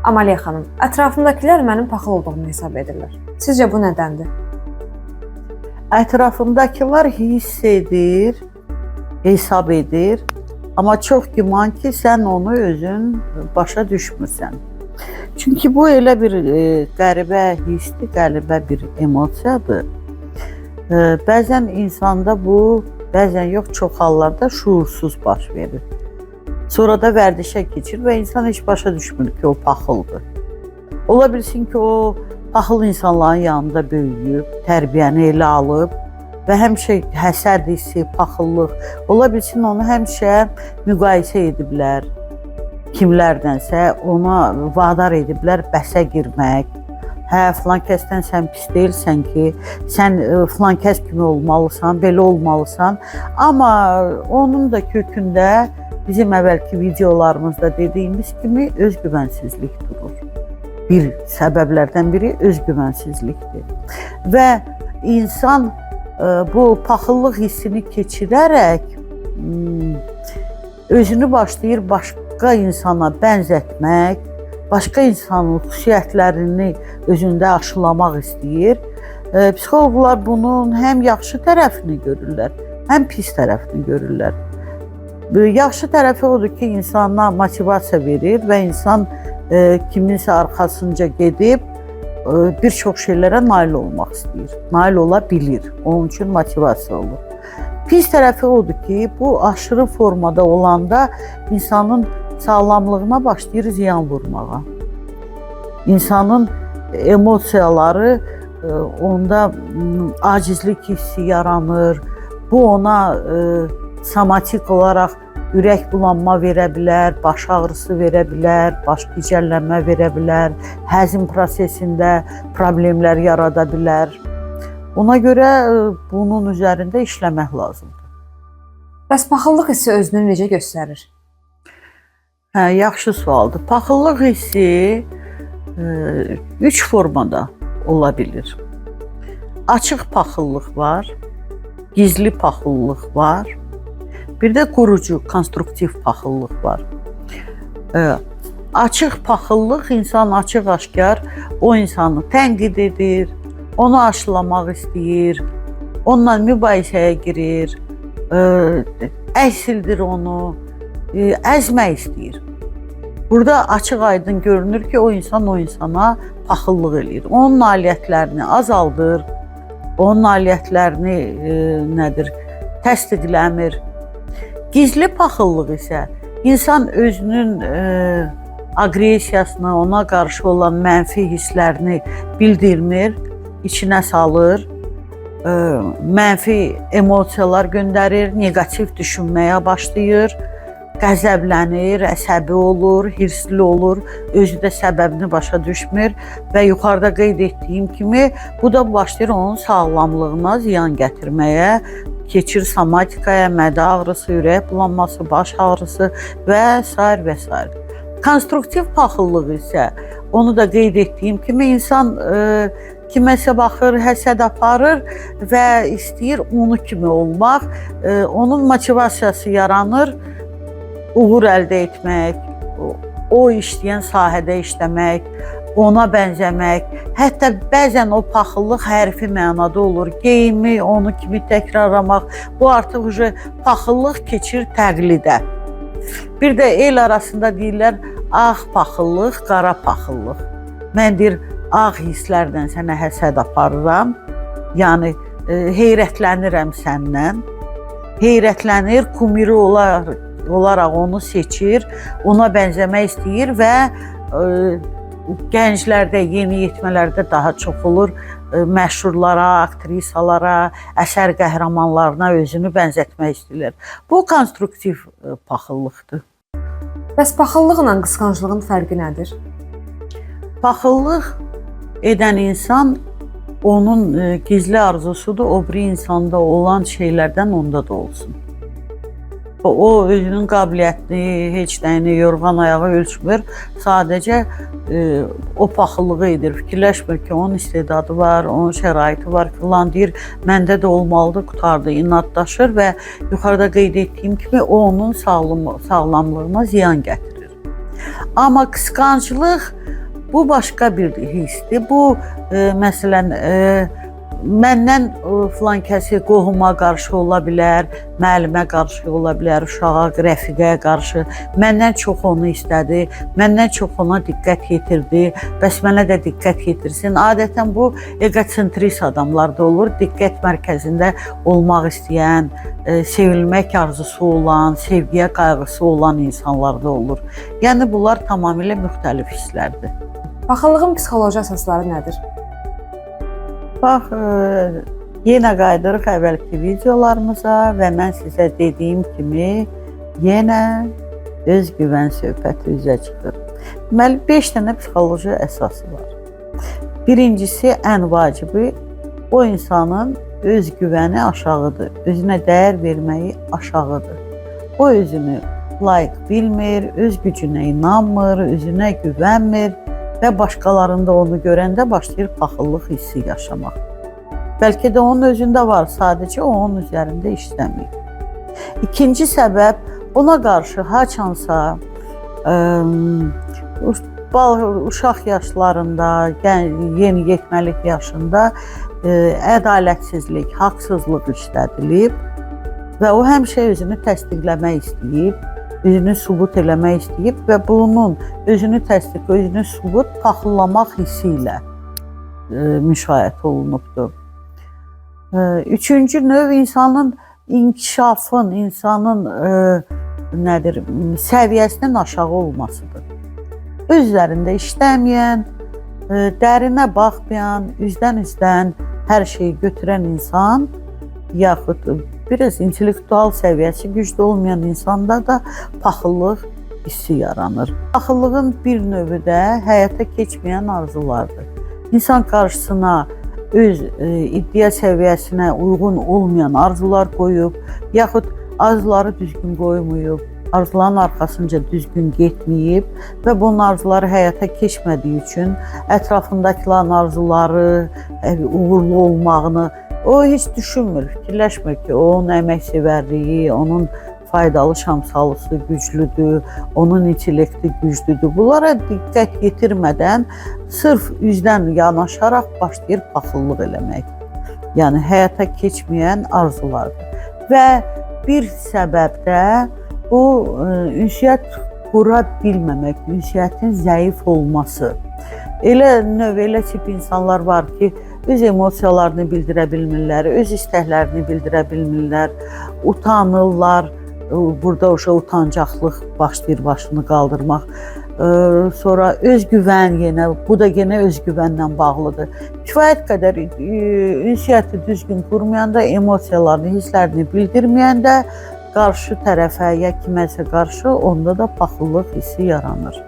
Amaliya xanım, ətrafımdakılar mənim paxıl olduğumu hesab edirlər. Sizcə bu nədəndir? Ətrafındakılar hiss edir, hesab edir, amma çox güman ki, sən onu özün başa düşmürsən. Çünki bu elə bir qəribə hissdir, qəribə bir emosiyadır. Bəzən insanda bu, bəzən yox, çox hallarda şuursuz baş verir. Sonra da vərdişə keçir və insan heç başa düşmür ki, o paxıldır. Ola bilsin ki, o paxıl insanların yanında böyüyüb, tərbiyəni elə alıb və həmişə həsəd hissi, paxıllıq, ola bilsin onu həmişə müqayisə ediblər kimlərdənsə, ona vadar ediblər bəhsə girmək. Hə, filan kəsdən sən pis deyilsən ki, sən filan kəs kimi olmalısan, belə olmalısan. Amma onun da kökündə bizim əvvəlki videolarımızda dediyimiz kimi özgüvənsizlik durur. Bir səbəblərdən biri özgüvənsizlikdir. Və insan bu paxıllıq hissini keçirərək özünü başlayır başqa insana bənzətmək, başqa insanın xüsusiyyətlərini özündə aşılamaq istəyir. Psixoloqlar bunun həm yaxşı tərəfini görürlər, həm pis tərəfini görürlər. Yaxşı tərəfi odur ki, insana motivasiya verir və insan kiminsə arxasınca gedib bir çox şeylərə nail olmaq istəyir. Nail ola bilir. Onun üçün motivasiya olur. Pis tərəfi odur ki, bu aşırı formada olanda insanın sağlamlığına başlayır ziyan vurmağa. İnsanın emosiyaları onda acizlik hissi yaranır. Bu ona somatik olaraq ürək bulanma verə bilər, baş ağrısı verə bilər, baş gicəllənmə verə bilər, həzm prosesində problemlər yarada bilər. Ona görə bunun üzərində işləmək lazımdır. Bəs paxıllıq hissi özünü necə göstərir? Hə, yaxşı sualdır. Paxıllıq hissi üç formada ola bilir. Açıq paxıllıq var, gizli paxıllıq var, bir də qurucu, konstruktiv paxıllıq var. Açıq paxıllıq insan açıq-aşkar o insanı tənqid edir, onu aşılamaq istəyir, onunla mübahisəyə girir, əsildir onu, əzmək istəyir. Burada açıq-aydın görünür ki, o insan o insana paxıllıq eləyir. Onun nailiyyətlərini azaldır, onun nailiyyətlərini nədir, təsdiqləmir. Gizli paxıllıq isə insan özünün aqressiyasını, ona qarşı olan mənfi hisslərini bildirmir, içinə salır, mənfi emosiyalar göndərir, neqativ düşünməyə başlayır, qəzəblənir, əsəbi olur, hirsli olur, özü də səbəbini başa düşmür və yuxarıda qeyd etdiyim kimi bu da başlayır onun sağlamlığına ziyan gətirməyə, keçir somatikaya, mədə ağrısı, ürək bulanması, baş ağrısı və sair və sair. Konstruktiv paxıllıq isə onu da qeyd etdiyim kimi insan kiməsə baxır, həsəd aparır və istəyir onu kimi olmaq. Onun motivasiyası yaranır, uğur əldə etmək, o işləyən sahədə işləmək, ona bənzəmək. Hətta bəzən o paxıllıq hərfi mənada olur. Geyimi onu kimi təkrarlamaq. Bu artıq uje paxıllıq keçir təqlidə. Bir də el arasında deyirlər ağ paxıllıq, qara paxıllıq. Mən deyir ağ hisslərlə sənə həsəd aparıram. Yəni heyrətlənirəm səndən. Heyrətlənir, kumiri olaraq onu seçir, ona bənzəmək istəyir və gənclərdə, yeniyetmələrdə daha çox olur. Məşhurlara, aktrisalara, əsər qəhrəmanlarına özünü bənzətmək istəyirlər. Bu konstruktiv paxıllıqdır. Bəs paxıllıqla qısqanclığın fərqi nədir? Paxıllıq edən insan onun gizli arzusudur, o biri insanda olan şeylərdən onda da olsun. O özünün qabiliyyətini, heç nəyini yorğan ayağı ölçmür. Sadəcə o paxıllığı edir. Fikirləşmir ki, onun istedadı var, onun şəraiti var filan deyir. Məndə də olmalıdır, qurtardı. İnadlaşır və yuxarıda qeyd etdiyim kimi o onun sağlamlığına ziyan gətirir. Amma qısqanclıq bu başqa bir hissdir. Bu məsələn məndən filan kəsi qohuma qarşı ola bilər, müəllimə qarşı ola bilər, uşağa, rəfiqəyə qarşı. Məndən çox onu istədi, məndən çox ona diqqət yetirdi, bəs mənə də diqqət yetirsin. Adətən bu egosentrist adamlarda olur. Diqqət mərkəzində olmaq istəyən, sevilmək arzusu olan, sevgiyə qayğısı olan insanlarda olur. Yəni bunlar tamamilə müxtəlif hisslərdir. Paxıllığın psixoloji əsasları nədir? Bax, yenə qayıdırıq əvvəlki videolarımıza və mən sizə dediyim kimi yenə özgüvən söhbəti üzə çıxır. Deməli, 5 dənə psixoloji əsası var. Birincisi, ən vacibi, o insanın özgüvəni aşağıdır, özünə dəyər verməyi aşağıdır. O özünü layiq bilmir, öz gücünə inanmır, özünə güvənmir və başqalarında onu görəndə başlayır paxıllıq hissi yaşamaq. Bəlkə də onun özündə var, sadəcə o onun üzərində işləmir. İkinci səbəb, ona qarşı haçansa uşaq yaşlarında, yeni yetməlik yaşında ədalətsizlik, haqsızlıq işlədilib və o həmişə özünü təsdiqləmək istəyib, özünü sübut eləmək istəyib və bunun özünü təsdiq, özünü sübut paxıllamaq hissi ilə müşayiət olunubdur. Üçüncü növ insanın inkişafın, insanın nədir, səviyyəsinin aşağı olmasıdır. Öz üzərində işləməyən, dərinə baxmayan, üzdən-üzdən hər şeyi götürən insan yaxud biraz intellektual səviyyəsi güclü olmayan insanda da paxıllıq hissi yaranır. Paxıllığın bir növü də həyata keçməyən arzulardır. İnsan qarşısına öz iddia səviyyəsinə uyğun olmayan arzular qoyub, yaxud arzuları düzgün qoymayıb, arzuların arxasınca düzgün getməyib və bunun arzuları həyata keçmədiyi üçün ətrafındakıların arzuları uğurlu olmağını o heç düşünmür, fikirləşmir ki, onun əməksevərliyi, onun faydalı şamsalısı güclüdür, onun intellekti güclüdür. Bunlara diqqət yetirmədən sırf üzdən yanaşaraq başlayır paxıllıq eləmək. Yəni həyata keçməyən arzulardır. Və bir səbəb də bu ünsiyyət qura bilməmək, ünsiyyətin zəif olması. Elə növ, elə tip insanlar var ki, öz emosiyalarını bildirə bilmirlər, öz istəklərini bildirə bilmirlər, utanırlar. Burada o utancaqlıq başlayır başını qaldırmaq. Sonra özgüvən yenə, bu da yenə özgüvənlə bağlıdır. Kifayət qədər ünsiyyəti düzgün qurmayanda, emosiyalarını, hisslərini bildirməyəndə qarşı tərəfə ya kiməsə qarşı onda da paxıllıq hissi yaranır.